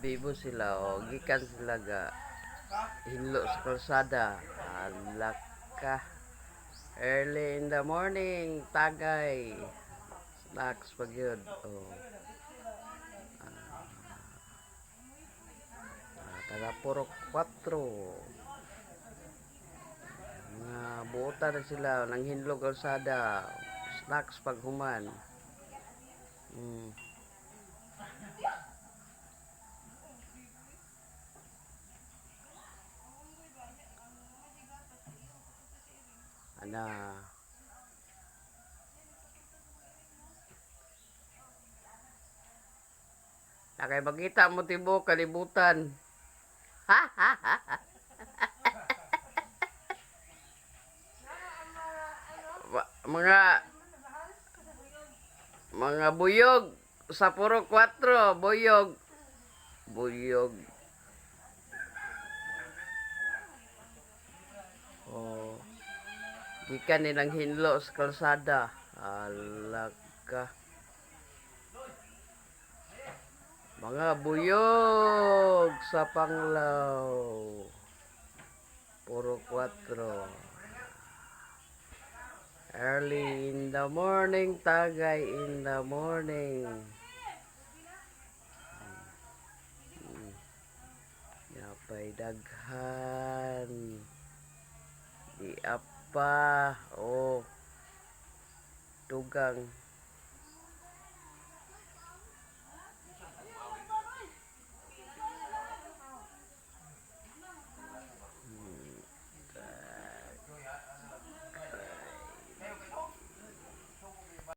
Bibo sila o gikan sila ga hinlo sa kalsada. Alak ka. Early in the morning, tagay. Snacks pa gyud. Oh. Ah, taga Purok 4. Mga buotan na sila nang hinlo kalsada. Snacks pag human. Ana. Nakay makita mo tibuok kalibutan. Mga buyog sa Purok 4, buyog. Buyog. Oh. Gikan nilang hinlo sa kalsada. Alaka. Mga buyog sa Panglao. Purok 4. Early in the morning, tagay in the morning. Yapay daghan. Di apa. Oh. Dugang.